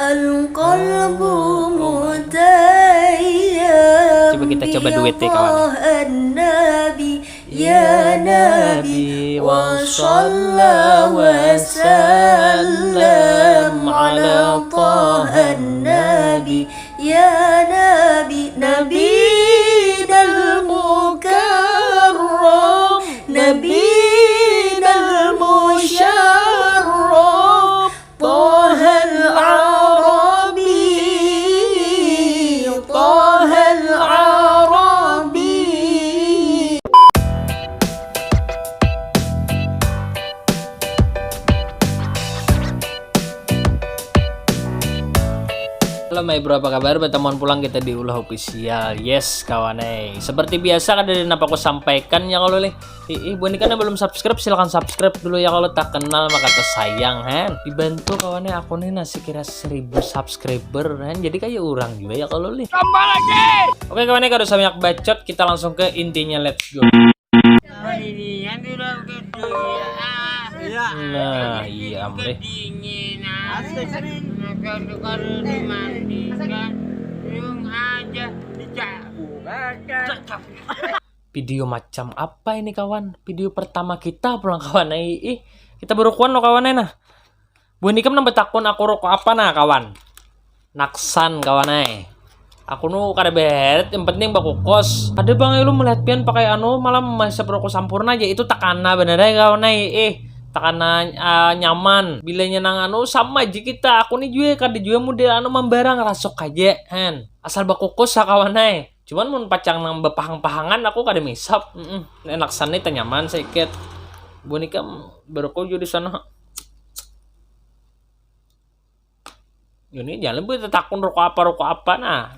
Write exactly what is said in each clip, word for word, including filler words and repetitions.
القلب متيم. Coba kita coba duet ya, kawan. بطه النبي يا نبي وصلى وسلم على طه النبي يا نبي نبينا المكرم نبينا المشرف طه العربي طه العربي. Halo my bro, apa kabar? Bertemuan pulang kita di Ulah Official. Yes, kawan eh. Seperti biasa kada ada napa aku sampaikan ya kalau lih. Ih, ih, buat kan belum subscribe, silahkan subscribe dulu ya kalau tak kenal maka tersayang, hen. Dibantu kawannya aku nih nasi kira seribu subscriber, hen. Jadi kayak orang juga ya kalau lih. Tambah lagi. Oke kawan, kada usah banyak bacot, kita langsung ke intinya, let's go. Ini yang tidak begitu ya. Iya. Nah, iya amrih. Kedinginan. Asik. Maka kalau dimandikan, yung aja dicabu. Video macam apa ini kawan? Video pertama kita pulang kawan ai. Ih, kita baru kuan lo kawan ai nah. Buhan ikam nang betakun aku rokok apa nah kawan? Naksan kawan ai. Aku nu kada beret, yang penting bakukos. Ada bang lu melihat pian pakai anu malam menghisap rokok sampurna aja itu takana bener ya kawan ai. Ih, takana uh, nyaman. Bilanya nang anu sama aja kita. Aku nih juga kada juga model anu mambarang rasuk aja. Hen, asal bakukos ya kawan ai. Cuman mun pacang nang bapahang-pahangan aku kada misap. Mm-mm. Enak sana tanyaman sedikit. Bunika berkuju di sana. Ini jangan lebih takun rokok apa rokok apa nah.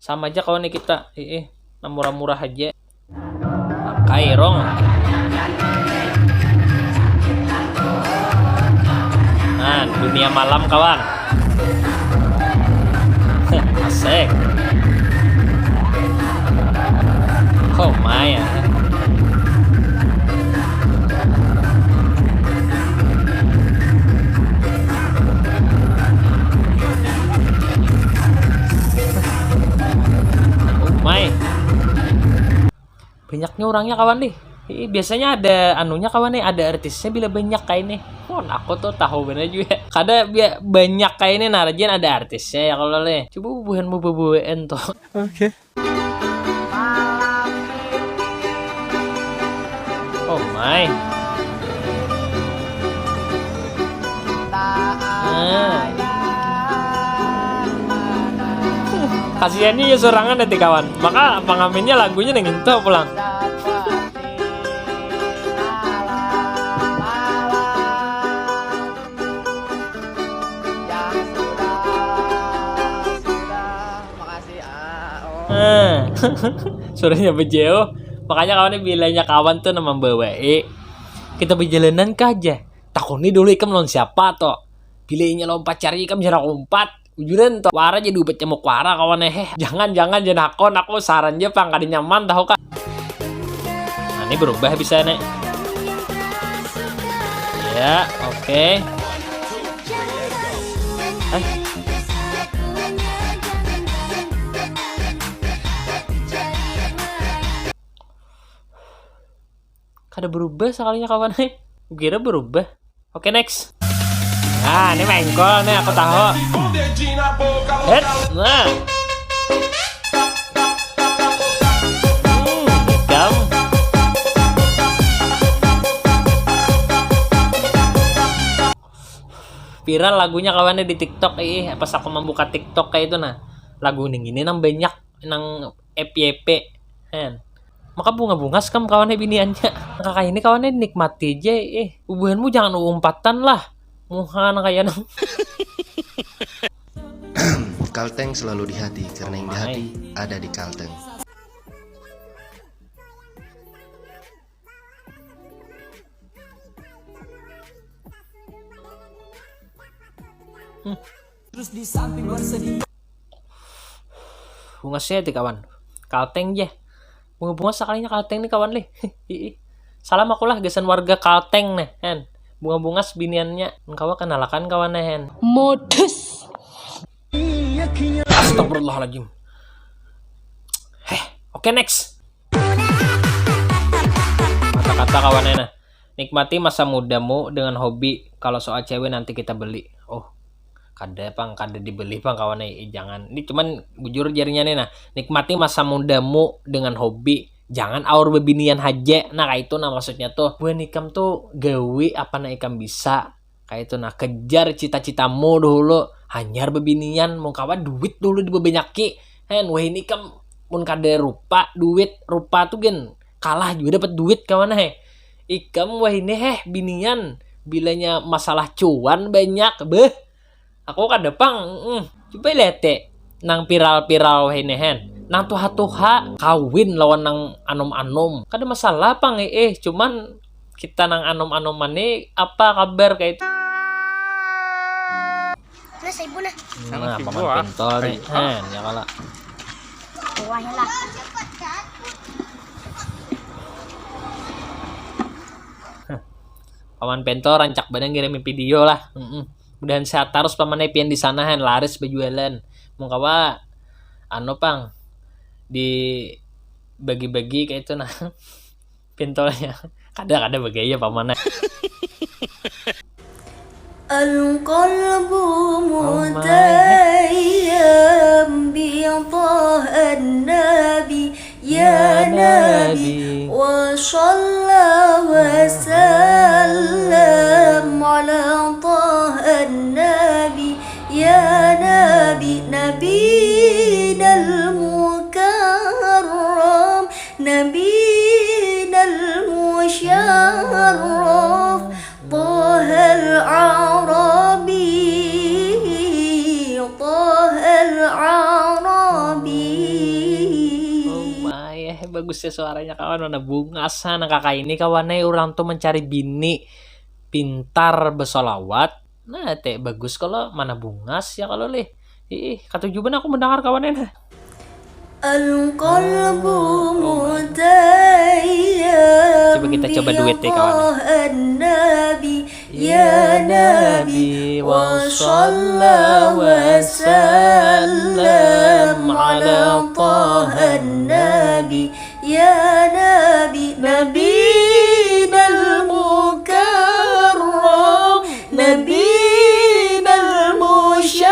Sama aja kawan kita. Ih, nah murah-murah aja. Kairong. Nah, dunia malam kawan. Asik. Oh my. Oh my. Banyaknya orangnya kawan deh. Ih, biasanya ada anunya kawan nih, ada artisnya bila banyak kayak ini. Pun aku tuh tahu bener juga. Kada banyak kayak ini nah, rajin ada artisnya ya kalau leh. Coba bubuhan mau bebuen tuh. Oke. Okay. Oh my. Nah. Kasihannya ya sorangan nanti kawan. Maka pengaminnya lagunya nang itu pulang. Makasih ah. Oh. Eh. Suaranya bejeo. Makanya kawannya bilanya kawan tuh nama bawa eh. Kita berjalanan kah aja. Takuni dulu ikam lawan siapa toh. Bila inya lawan pacarnya ikam jarak umpat. Ujuran toh. Wara jadi ubat nyamuk wara kawan eh. Jangan jangan jangan aku aku saran aja pang kada nyaman tahu kak. Nah, ini berubah bisa nih. Ya, oke. Okay. Eh. Kada berubah sekalinya kawan eh. Kira berubah. Oke, next. Nah, ini mengkol nih aku tahu. Head, nah. Hmm, ikam. Viral lagunya kawannya di TikTok ih, pas aku membuka TikTok kayak itu nah. Lagu ning ini nang banyak nang F Y P. Hen. Maka bunga-bunga sekam kawannya biniannya. Kakak ini kawannya nikmati aja eh. Bubuhanmu jangan uumpatan lah. Muha nang kaya nang. Kalteng selalu di hati karena yang di hati ada di Kalteng. Hmm. Terus di samping bersedih. Bungasnya ti kawan. Kalteng je. Bunga-bunga sekalinya kalteng nih kawan lih. Salam aku lah gasan warga Kalteng nih, hen. Bunga-bunga sebiniannya. Engkawa kenalakan kawan nih, hen. Modus. Astagfirullahaladzim. Heh, oke, next. Kata-kata kawannya nah. Nikmati masa mudamu dengan hobi. Kalau soal cewek nanti kita beli. Oh, kada pang, kada dibeli pang kawan eh. Eh, jangan. Ini cuman bujur jarinya nih nah. Nikmati masa mudamu dengan hobi. Jangan aur bebinian haja. Nah, kayak itu nah maksudnya tuh. Buhan ikam tuh gawi apa nah ikam bisa. Kayak itu nah, kejar cita-citamu dulu. Hanyar bebinian, mau kawa duit dulu dibebanyaki. Hen, wah ini kam mun kada rupa duit, rupa tuh gen kalah juga dapat duit kawan heh. Ikam wah ini heh binian, bilanya masalah cuan banyak beh. Aku kada pang. Mm. Coba lihat teh nang viral-viral wah ini hen. Nang tuha-tuha kawin lawan nang anom-anom. Kada masalah pang eh, eh. Cuman kita nang anom-anoman nih apa kabar kayak itu? Nah, saya pun nah. Nah, paman pentol nih. Hen, ya kala. Wah lah. Paman pentol rancak banar ngirimi video lah. Mm-mm. Mudahan sehat terus paman pian di sana hen laris berjualan. Mau kawa anu pang di bagi-bagi kayak itu nah pentolnya. Kada kada bagaya paman. القلب Oh my. متيم بطه النبي يا نبي وصلى وسلم على طه النبي يا نبي نبينا المكرم نبينا المشرف طه العربي طه العربي Oh my, eh, bagus ya suaranya kawan. Mana bungas ha, nang kakak ini kawan eh, orang tuh mencari bini pintar bersolawat. Nah, teh bagus kalau mana bungas ya kalau lih. Ih, katuju banar aku mendengar kawan eh. القلب متيم Coba kita coba duet deh, kawan. بطه النبي يا نبي وصلى وسلم على طه النبي يا نبي نبينا المكرم نبينا المشرف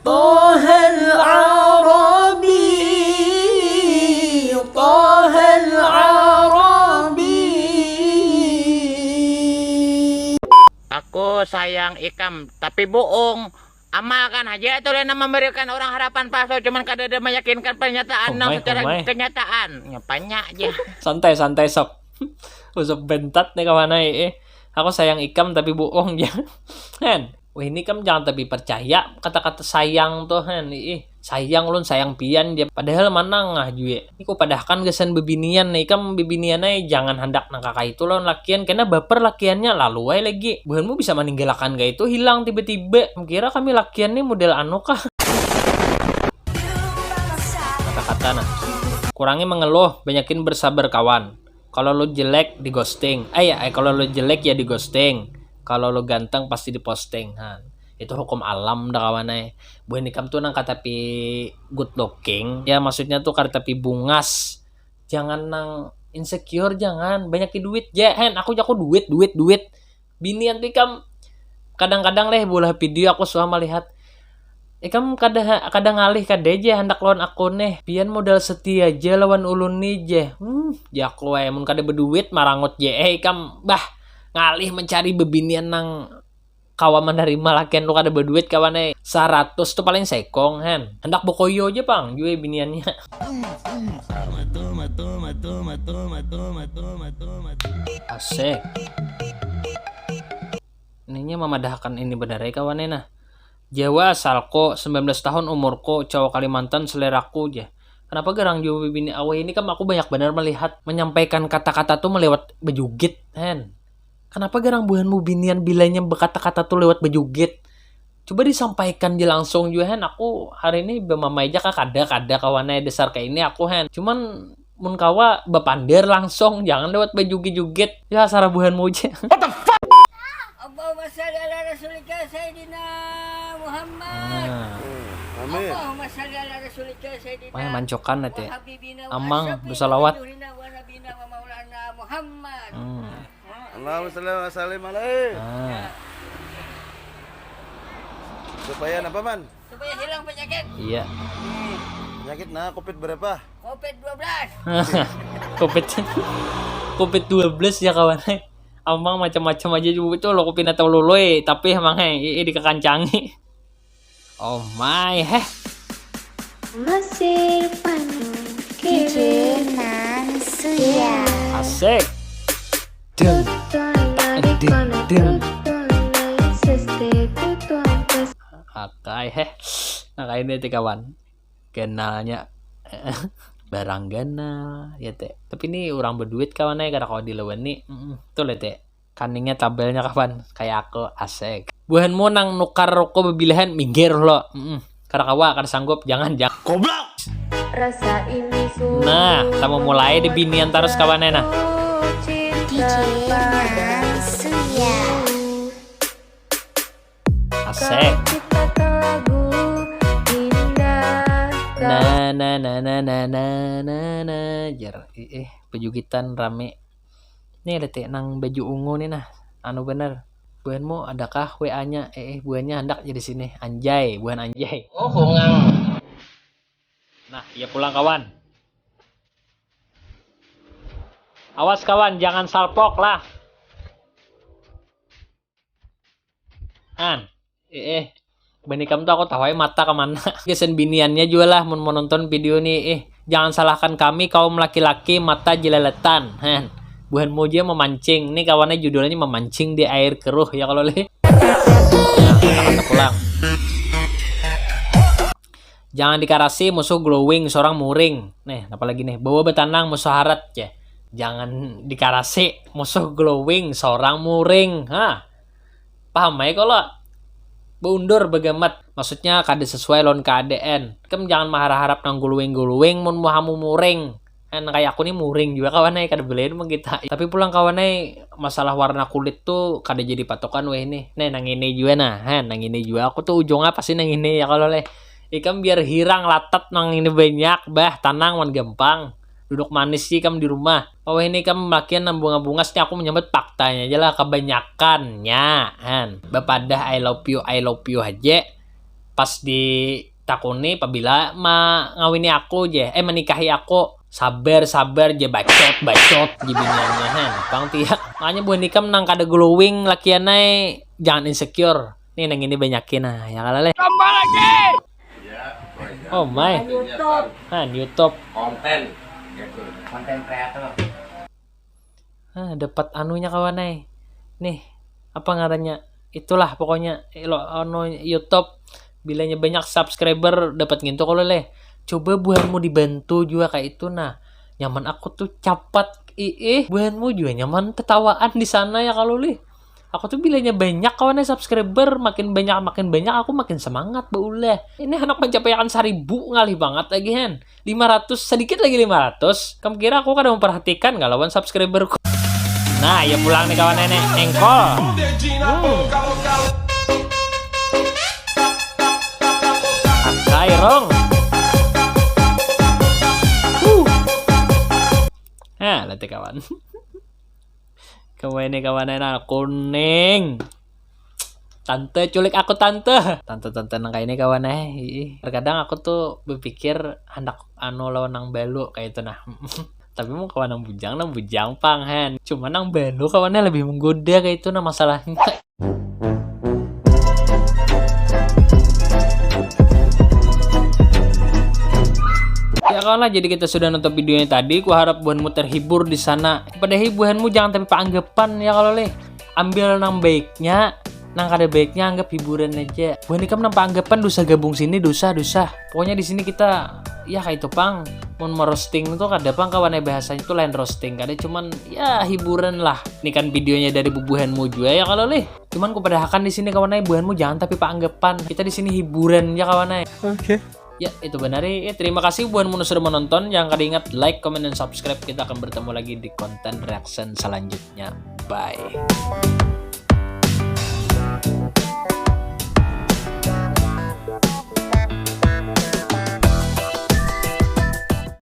طه العربي طه العربي Aku sayang ikam, tapi buung. Amalkan haja tuh Lena memberikan orang harapan palsu, cuman kada ada meyakinkan pernyataan Oh nang my, secara oh my. kenyataan. Nyapanya aja. Santai santai sok. Usap bentat nih kawan eh. Eh, aku sayang ikam tapi bohong ya. Hen. Wah ini kam jangan tapi percaya kata-kata sayang tuh hen. Ih, sayang ulun sayang pian dia. Padahal mana ngah jua. Ini ku padahkan gasan bebinian nih kam bebinian aja jangan handak nang kakak itu lawan lakian kena baper lakiannya lalu wae lagi. Buhanmu bisa maninggalakan kayak itu hilang tiba-tiba. Kira kami lakian nih model anu kah? Kata-kata nah. Kurangi mengeluh, banyakin bersabar kawan. Kalau lu jelek di ghosting, eh ya, eh, kalau lu jelek ya di ghosting. Kalau lu ganteng pasti diposting. Nah, itu hukum alam dah kawan eh. Buhan ikam tuh nang katapi good looking, ya maksudnya tuh katapi bungas. Jangan nang insecure jangan, banyak duit je. Hen, aku jaku duit, duit, duit. Binian tuh ikam kadang-kadang leh bola video aku suah melihat ikam kada kada ngalih kada aja hendak lawan aku nih pian modal setia aja lawan ulun nih je hmm jaku wae mun kada berduit marangut je eh ikam bah ngalih mencari bebinian nang kawa menerima lakian lu kada berduit kawan eh seratus tuh paling sekong hen hendak bokoyo aja pang jua biniannya asik Ininya mamadahakan ini benar ya kawan nah. Jawa asalku, sembilan belas tahun umurku, cowok Kalimantan seleraku ja. Kenapa garang jua bibini aweh ini kam aku banyak benar melihat menyampaikan kata-kata tuh melewat bejugit, hen. Kenapa garang buhanmu binian bilanya berkata-kata tuh lewat bejugit? Coba disampaikan je langsung jua hen, aku hari ini bemamai ja kah kada kada kawan ai dasar kaya ini aku hen. Cuman mun kawa bapander langsung, jangan lewat bajugit-jugit. Ya sarabuhanmu ja. Allahumma shalli ala rasulika sayyidina Muhammad. Nah, Amin. Allahumma shalli ala rasulika sayyidina Wah, mancokan nanti. wa habibina wa Amang, syafi'ina bersalawat. wa juhina wa nabina wa maulana Muhammad. Hmm. Allahumma shalli wa sallim alaihi. Nah, Supaya apa, Man? Supaya hilang penyakit. Iya. Penyakit nah covid berapa? Covid dua belas. covid covid dua belas ya kawan eh. Amang macam-macam aja juga itu lo covid atau loloi tapi emang eh ini dikekancangi. Oh my heh. Masih panuh DJ Nang Suya. Asik. Deng. Tuan dari Deng, kono deng. Tuan dari seste Tuan tes Akai heh. Nah kayak ini ti kawan. Kenalnya barang ganal ya teh. Tapi ini orang berduit kawan eh kada kau dilawan nih. Mm-mm. Tuh lihat teh. Kaningnya tabelnya kawan. Kayak aku asik. Buhanmu nang nukar rokok bebilahan minggir lo. Mm-mm. Kada kawa, kada sanggup, jangan jangan. Goblok. Rasa ini ku Nah, kita mau mulai di binian terus kawan eh nah. DJ Nang Suya. Asik. Ciptakan lagu indah Nah, nah, nah, nah, nah, nah, nah, nah, jer. Ih, eh, pejugitan rame. Nih, lihat nang baju ungu nih nah. Anu bener. Buhanmu adakah W A-nya? Eh, eh, buhannya hendak jadi sini. Anjay, buhan anjay. Oh, hongang. Nah, iya pulang kawan. Awas kawan, jangan salpok lah. Han, eh, eh. Benikam tuh aku tahu aja mata kemana. Gasan biniannya juga lah, mun menonton video nih, eh. Jangan salahkan kami kaum laki-laki mata jelaletan. Han, buhanmu aja memancing. Ini kawannya judulnya memancing di air keruh ya kalau leh. Nah, kita pulang. Jangan dikarasi musuh glowing seorang muring. Nih, apa lagi nih? Bawa betanang musuh harat ya. Jangan dikarasi musuh glowing seorang muring. Ha. Paham ya kalau beundur begamat. Maksudnya kada sesuai lawan keadaan. Kam jangan maharap-harap nang glowing-glowing mun muhamu muring. Nah, kayak aku nih muring juga kawan ai, kada belain menggitai. Tapi pulang kawan ai, masalah warna kulit tuh kada jadi patokan weh nih. Nah, nang ini juga nah. Ha, nang ini juga aku tuh ujungnya pasti nang ini ya kalau leh. Ikam biar hirang latat nang ini banyak bah, tanang wan gampang. Duduk manis sih kam di rumah. Wah ini kam lakian nang bunga-bungas nih aku menyambut faktanya aja lah kebanyakannya. Han, bapadah I love you, I love you aja. Pas ditakuni pabila mengawini aku je, eh menikahi aku. Sabar sabar je bacot bacot je biniannya han. Bang tiak. Makanya buah nikam nang kada glowing lakian ai jangan insecure. Nih nang ini banyakin nah ya kalah leh. Tambah lagi. Oh my. YouTube. Han YouTube. Konten. Gitu. Konten kreator. Nah, dapat anunya kawan ai. Nih, apa ngarannya? Itulah pokoknya lo anu YouTube bilanya banyak subscriber dapat ngintu kalau leh. Coba buhanmu dibantu juga kayak itu nah. Nyaman aku tuh capat iih buhanmu juga nyaman ketawaan di sana ya kalau leh. Aku tuh bilanya banyak kawan ai subscriber makin banyak makin banyak aku makin semangat beulah. Ini anak mencapai akan seribu ngalih banget lagi hen. Lima ratus sedikit lagi lima ratus. Kamu kira aku kada memperhatikan galawan subscriberku? Nah, ya pulang nih kawan nenek engkol. Hmm. Akai rong. Huh. Nah, lihat kawan. Kawan ini kawan enak kuning. Tante culik aku tante. Tante-tante nang kayak ini kawan eh. Ih, terkadang aku tuh berpikir hendak anu lawan nang balu kayak itu nah. Tapi mau kawan nang bujang nang bujang pang hen. Cuma nang balu kawannya lebih menggoda kayak itu nah masalahnya. Ya kawan lah, jadi kita sudah nonton videonya tadi. Ku harap buhanmu terhibur di sana. Pada hiburanmu jangan tapi anggapan ya kalau leh. Ambil nang baiknya, nang kada baiknya anggap hiburan aja. Buhan ikam nampak anggapan dosa gabung sini dosa dosa. Pokoknya di sini kita ya kayak itu pang. Mun merosting tuh kada pang kawan eh bahasanya tuh lain roasting kada cuman ya hiburan lah. Ini kan videonya dari bubuhanmu juga ya kalau leh. Cuman ku padahakan di sini kawan eh buhanmu jangan tapi pak anggapan. Kita di sini hiburan ya kawan eh. Oke. Ya, itu benar ya. Terima kasih buat mun sudah menonton. Jangan kada ingat like, comment, dan subscribe. Kita akan bertemu lagi di konten reaction selanjutnya. Bye.